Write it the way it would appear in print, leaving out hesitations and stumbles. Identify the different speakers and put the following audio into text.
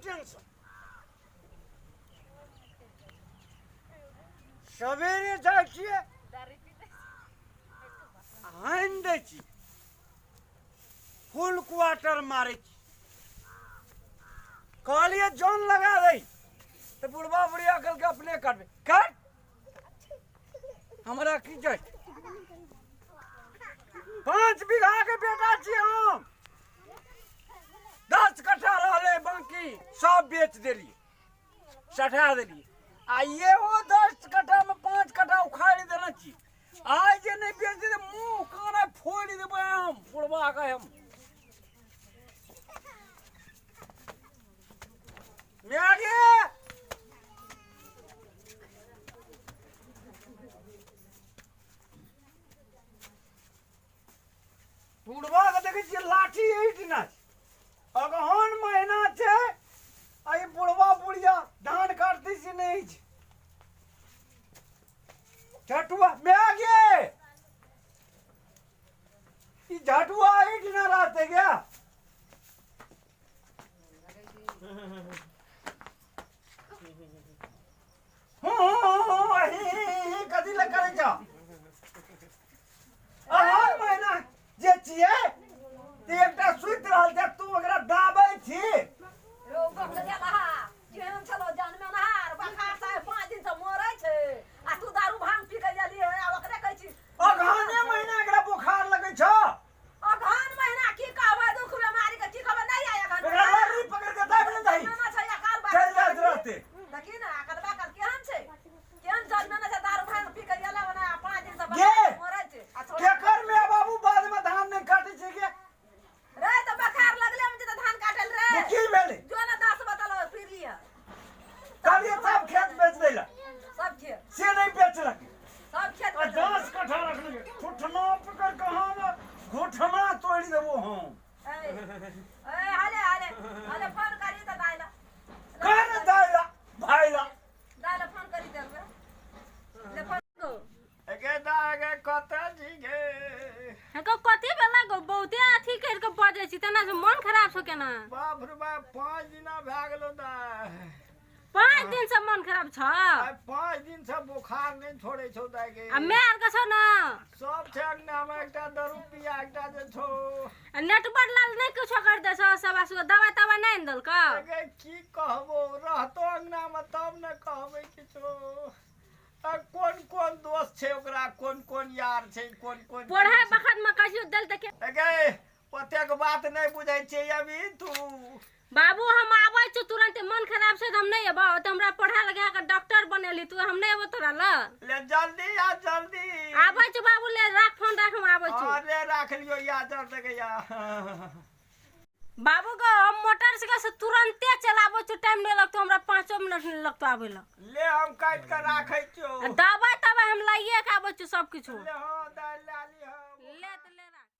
Speaker 1: Tension सवेरे जाइ छियै आनि दै छी फुल क्वार्टर मारै छी कहलियै जन लगा दै तऽ बुढ़बा बुढ़िया कहलकै अपने काटबै काट हमरा की जाइ 5 बीघा के बेटा छी हम 10 कट्ठा रहलै बाकी सब बेच देलियै सठा देलियै आ एहो 10 कट्ठामे 5 कट्ठा उखाड़ि देने छी आइ जे नहि बेच देतै मुँह कान फोड़ि देबै हम बुढ़बा के हम माय गे बुढ़बा के देखै छियै लाठी एहिठिना छै अगहन महीना छै आ ई बुढ़बा बुढ़िया धान काटतै से नहि छै झटुआ माय गे ई झटुआ एहिठिना रहतै गे हूँ हूँ हूँ ही ही ही कथी लए करै छौ अहन महीना जे छियै ते एकटा सुति रहल छै तू ओकरा दाबै छी
Speaker 2: रौ गप गेलहा केहन छलो जानमे नहार बखार से 5 दिन से मरै छै आ तू दारू भांग पी के एली है आ ओकरे कहै छी
Speaker 1: अगहने महीना एकरा बोखार लगै छौ
Speaker 2: अगहन महीना की कहबै दुख बेमारी के की कहबै नहीं आय अगहन
Speaker 1: एकरा लड़ी पकड़ के दाबि ने दही
Speaker 2: जन्मेना छै अकाल बाकल
Speaker 1: चलि जाइत रहतै
Speaker 2: देखी ने अकाल बाकल केहन छै केहन जन्मेना छै दारू भांग पी के एला बना 5 दिन से
Speaker 1: गे!
Speaker 2: मरै छै आ छोड़
Speaker 1: केकर माय बाबू बाद में धान नहीं काटे छै के
Speaker 2: रे तऽ बखार लगले में जे तऽ धान काटल रे
Speaker 1: तो की भेलै
Speaker 2: जो ने 10 बोतल पी लिअ
Speaker 1: कहलियै सब खेत बेच दै लए
Speaker 2: सब खेत
Speaker 1: से नहीं बेचलक
Speaker 2: सब खेत
Speaker 1: आ 10 कट्ठा रखलकै ठुठना पकड़ के हम घुटना तोड़ि देबो हम
Speaker 2: ए ए हाले हाले हाले फोन करी तऽ दाइला
Speaker 1: कर दाइला भाइला
Speaker 2: दाइला फोन करी देबै ले फोन
Speaker 3: गो
Speaker 4: गे दाय गे कतऽ छी गे
Speaker 3: हेको कथी भेला गो बहुते अथी करि के बजै छी तेना से मन खराब छौ केना
Speaker 4: बाप रे बाप 5 दिना भए गेलो दाय
Speaker 3: 5 दिन से मन खराब छ
Speaker 4: आइ 5 दिन से बोखार नहि छोड़ै छौ दाय गे
Speaker 3: आ माय आर के छौ न
Speaker 4: सब छै अंगना मे एकटा दारू पिया एकटा जे छौ
Speaker 3: आ नेटवर लाल नहि किछो कर दे छौ सब आसु दवाई तवाई नहि आनि देलकौ
Speaker 4: गे की कहबो रहतो अंगना मे तब ने कहबै किछो आ कोन कोन दोस्त छै ओकरा कोन कोन यार छै कोन कोन
Speaker 3: पढ़ाई बखत में कहियो देल त के
Speaker 4: गे ओतेक बात नहि बुझै छै अभी तू
Speaker 3: बाबू हम आबै छी तुरंत मन खराब छै तऽ हम नहि एबौ तऽ हमरा पढ़ा लिखा के डॉक्टर बनेली तू हम नहि एबौ तोरा लग
Speaker 4: ले जल्दी आ जल्दी
Speaker 3: आबै छी बाबू ले राख फोन राख हम आबै छी
Speaker 4: अरे राख लियो या जल्दी के या
Speaker 3: बाबू गो हम मोटरसाइकिल से तुरंते चलाबै छी टाइम नहि लगतो हमरा 5 मिनट नहि लगतो आबै लग
Speaker 4: ले हम काटि के राखै छियौ
Speaker 3: दवाई तवाई हम लाइए के आबै छी सब किछु
Speaker 4: ले हाँ दाइ ले